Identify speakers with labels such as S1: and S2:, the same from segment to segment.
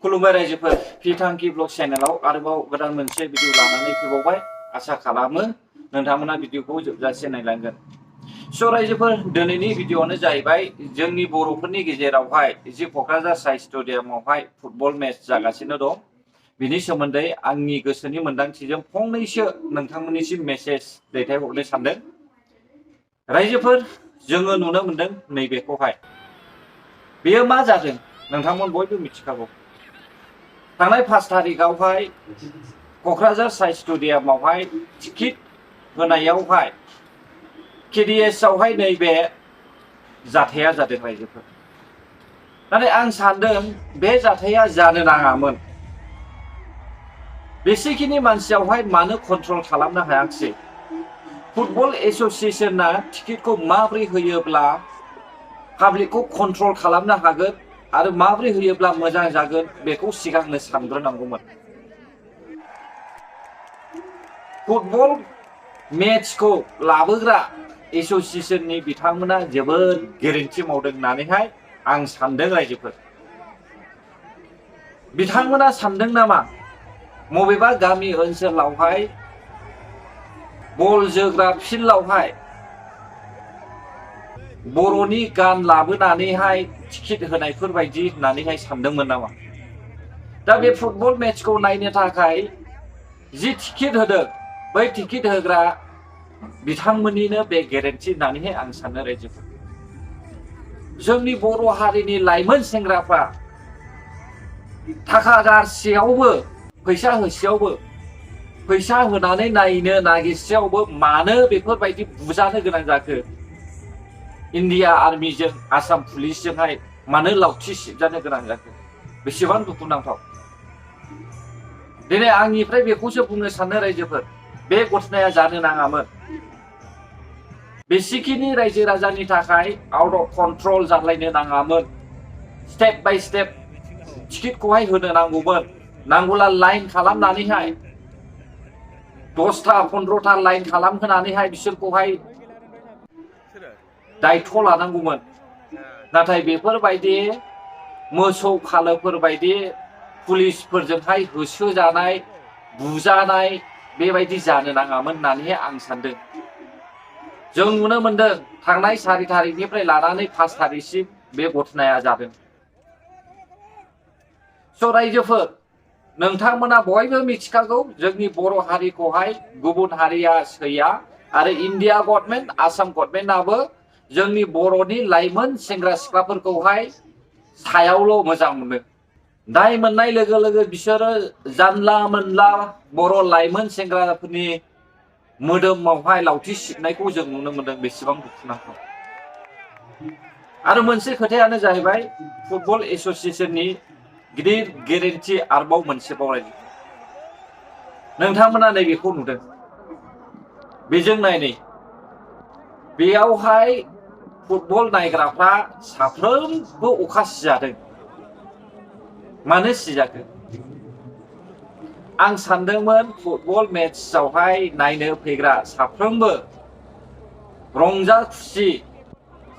S1: खुलुमबाय रायजोफोर फिथांखि ब्लग चेनेलाव आरोबाव गोदान मोनसे भिडिअ लानानै फैबावबाय आसा खालामो नोंथांमोना भिडिअखौ जोबजासे नायलांगोन। स' रायजोफोर दिनैनि भिडिअआनो जाहैबाय जोंनि बर'फोरनि गेजेरावहाय जि क'क्राझार साइ स्टेडियामावहाय फुटबल मेच जागासिनो दं बिनि सोमोन्दै आंनि गोसोनि मोन्दांथिजों फंनैसो नोंथांमोननिसिम मेसेज दैथायहरनो सानदों। रायजोफोर जोङो नुनो मोनदों नैबेखौहाय बेयो मा जादों नोंथांमोन बयबो मिथिखागौ। थांनाय 5 तारिखआवहाय क'क्राझार साइ स्टेडियामावहाय टिकेट होनायावहाय KDS आवहाय नैबे जाथाया जादों रायजोफोर। नाथाय आं सानदों बे जाथाया जानो नाङामोन। बेसेखिनि मानसियावहाय मानो कन्ट्रल खालामनो हायाखिसै? फुटबल एस'सिएशना टिकेटखौ माबोरै होयोब्ला पाब्लिकखौ कन्ट्रल खालामनो हागोन आरो माबोरै होयोब्ला मोजां जागोन बेखौ सिगांनो सानग्रोनांगौमोन। फुटबल मेचखौ लाबोग्रा एस'सिएशननि बिथांमोना जोबोद गोरोन्थि मावदों होननानैहाय आं सानदों रायजोफोर। बिथांमोना सानदों नामा बबेबा गामि ओनसोलावहाय बल जोग्रा फिल्डआवहाय बर'नि गान लाबोनानैहाय टिकेट होनायफोर बायदि होननानैहाय सानदोंमोन नामा? दा बे फुटबल मेचखौ नायनो थाखाय जि टिकेट होदों बै टिकेट होग्रा बिथांमोननिनो बे गेरेन्थि होननानैहाय आं सानो रायजोफोर। जोंनि बर' हारिनि लाइमोन सेंग्राफ्रा थाखा गारसेयावबो फैसा होसेयावबो फैसा होनानै नायनो नागिरसेयावबो मानो बेफोरबायदि बुजानो गोनां जाखो? इन्डिया आर्मिजों आसाम पुलिसजोंहाय मानो लावथि सिबजानो गोनां जाखो? बेसेबां दुखुनांथाव। दिनै आंनिफ्राय बेखौसो बुंनो सानो रायजोफोर, बे घटनाया जानो नाङामोन। बेसेखिनि रायजो राजानि थाखाय आउट अफ कन्ट्रल जालायनो नाङामोन। स्टेप बाय स्टेप टिकेटखौहाय होनो नांगौमोन। नांगौला लाइन खालामनानैहाय 10टा 15टा लाइन खालामहोनानैहाय बिसोरखौहाय दायथ' लानांगौमोन। नाथाय बेफोरबायदि मोसौ फालोफोरबायदि पुलिसफोरजोंहाय होसोजानाय बुजानाय बेबायदि जानो नाङामोन होननानैहाय आं सानदों। जों नुनो मोनदों थांनाय 4 तारिखनिफ्राय लानानै 5 तारिखसिम बे घटनाया जादों। स' रायजोफोर नोंथांमोना बयबो मिथिखागौ जोंनि बर' हारिखौहाय गुबुन हारिया सैया आरो इन्डिया गभर्नमेन्ट आसाम गभर्नमेन्टआबो जोंनि बर'नि लाइमोन सेंग्रा सिख्लाफोरखौहाय सायावल' मोजां मोनो। दाय मोननाय लोगो लोगो बिसोरो जानला मोनला बर' लाइमोन सेंग्राफोरनि मोदोमावहाय लावथि सिबनायखौ जों नुनो मोनदों। बेसेबां दुखुनांथाव। आरो मोनसे खोथायानो जाहैबाय फुटबल एस'सिएशननि गिदिर गेरेन्थि आरोबाव मोनसे बावलायदों। नोंथांमोना नैबेखौ नुदों। बेजों नायनै बेयावहाय फुटबल नायग्राफ्रा साफ्रोमबो अखा सिजादों। मानो सिजाखो? आं सानदोंमोन फुटबल मेचआवहाय नायनो फैग्रा साफ्रोमबो रंजा खुसि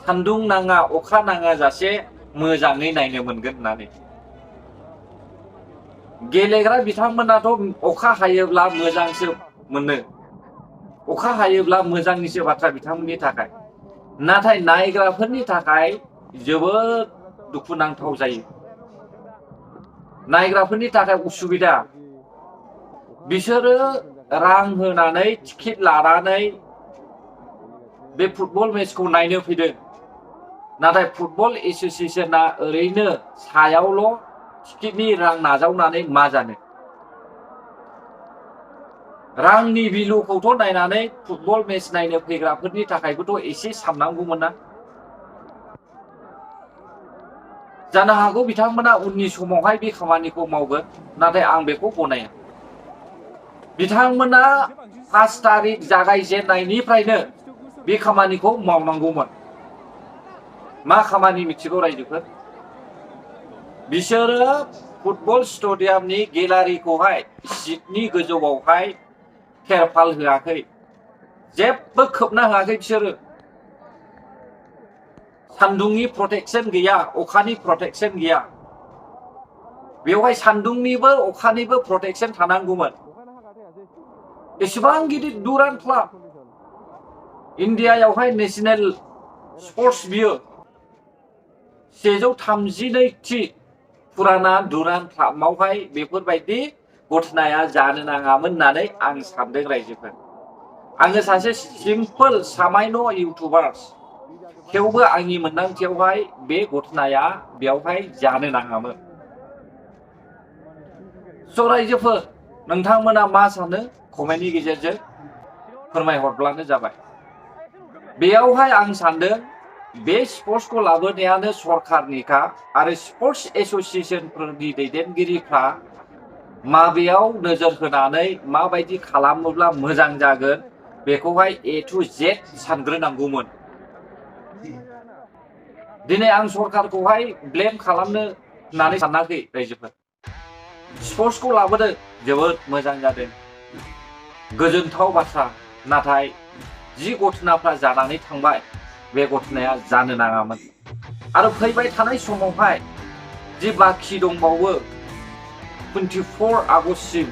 S1: सान्दुं नाङा अखा नाङा जासे मोजाङै नायनो मोनगोन होननानै। गेलेग्रा बिथांमोनाथ' अखा हायोब्ला मोजांसो मोनो। अखा हायोब्ला मोजांनिसो बाथ्रा बिथांमोननि थाखाय। नाथाय नायग्राफोरनि थाखाय जोबोद दुखुनांथाव जायो। नायग्राफोरनि थाखाय उसुबिदा। बिसोरो रां होनानै टिकेट लानानै बे फुटबल मेचखौ नायनो फैदों। नाथाय फुटबल एस'सिएशना ओरैनो सायावल' टिकेटनि रां नाजावनानै मा जानो? रांनि भिलुखौथ' नायनानै फुटबल मेच नायनो फैग्राफोरनि थाखायबोथ' एसे साननांगौमोन ना? जानो हागौ बिथांमोना उननि समावहाय बे खामानिखौ मावगोन, नाथाय आं बेखौ गनाया। बिथांमोना 5 तारिख जागायजेननायनिफ्रायनो बे खामानिखौ मावनांगौमोन। मा खामानि मिथिगौ रायजोफोर? बिसोरो फुटबल स्टेडियामनि गेलारिखौहाय सिटनि गोजौआवहाय तेरपाल होआखै। जेबो खोबना होआखै बिसोरो। सान्दुंनि प्रटेक्शन गैया, अखानि प्रटेक्शन गैया। बेवहाय सान्दुंनिबो अखानिबो प्रटेक्शन थानांगौमोन। एसेबां गिदिर दुरान्ड क्लाब इन्डियायावहाय नेशनेल स्पर्ट्स बियो 132थि फुराना दुरान्ड क्लाबावहाय बेफोरबायदि घटनाया जानो नाङामोन होननानै आं सानदों रायजोफोर। आङो सासे सिम्पोल सामायन' इउटुबार्स थेवबो आंनि मोन्दांथियावहाय बे घटनाया बेवहाय जानो नाङामोन। स' रायजोफोर नोंथांमोना मा सानो कमेन्टनि गेजेरजों फोरमायहरब्लानो जाबाय। बेयावहाय आं सानदों बे स्पर्ट्सखौ लाबोनायानो सरखारनिखा आरो स्पर्ट्स एस'सिएशनफोरनि दैदेनगिरिफ्रा माबेयाव नोजोर होनानै माबायदि खालामोब्ला मोजां जागोन बेखौहाय A to Z सानग्रोनांगौमोन। दिनै आं सरखारखौहाय ब्लेम खालामनो होननानै सानाखै रायजोफोर। स्पर्ट्सखौ लाबोदों जोबोद मोजां जादों, गोजोनथाव बाथ्रा। नाथाय जि घटनाफ्रा जानानै थांबाय बे घटनाया जानो नाङामोन। आरो फैबाय थानाय समावहाय जि बाखि दंबावो 24 आगस्टसिम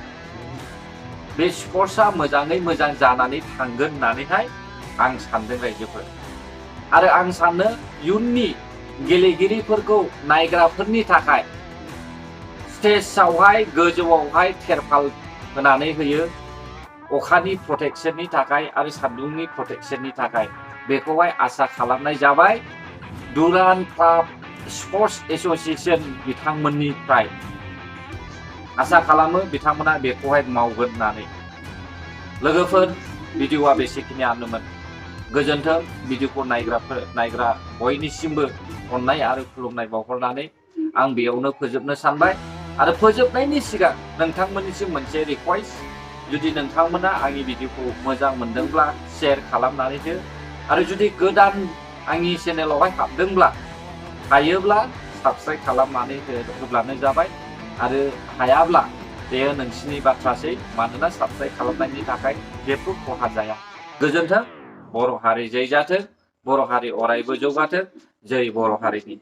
S1: बे स्पर्ट्सआ मोजाङै मोजां जानानै थांगोन होननानैहाय आं सानदों रायजोफोर। आरो आं सानो इयुननि गेलेगिरिफोरखौ नायग्राफोरनि थाखाय स्टेजआवहाय गोजौआवहाय तेरपाल होनानै होयो अखानि प्रटेक्शननि थाखाय आरो सान्दुंनि प्रटेक्शननि थाखाय। बेखौहाय आसा खालामनाय जाबाय दुरान्ड क्लाब स्पर्ट्स एस'सिएशन बिथांमोननिफ्राय। आसा खालामो बिथांमोना बेखौहाय मावगोन होननानै। लोगोफोर भिडिअ'आ बेसेखिनियानोमोन। गोजोन्थों। भिडिअ'खौ नायग्रा बयनिसिमबो अननाय आरो खुलुमनाय बावहरनानै आं बेयावनो फोजोबनो सानबाय। आरो फोजोबनायनि सिगां नोंथांमोननिसिम मोनसे रिक्वेस्ट, जुदि नोंथांमोना आंनि भिडिअ'खौ मोजां मोनदोंब्ला शेयार खालामनानै हो। आरो जुदि गोदान आंनि चेनेलावहाय हाबदोंब्ला हायोब्ला साबस्क्राइब खालामनानै होब्लानो जाबाय। आरो हायाब्ला बेयो नोंसिनि बाथ्रासै, मानोना साबस्क्राइब खालामनायनि थाखाय जेबो खहा जाया। गोजोन्थों। बर' हारि जै जाथों, बर' हारि अरायबो जौगाथों। जै बर' हारिनि।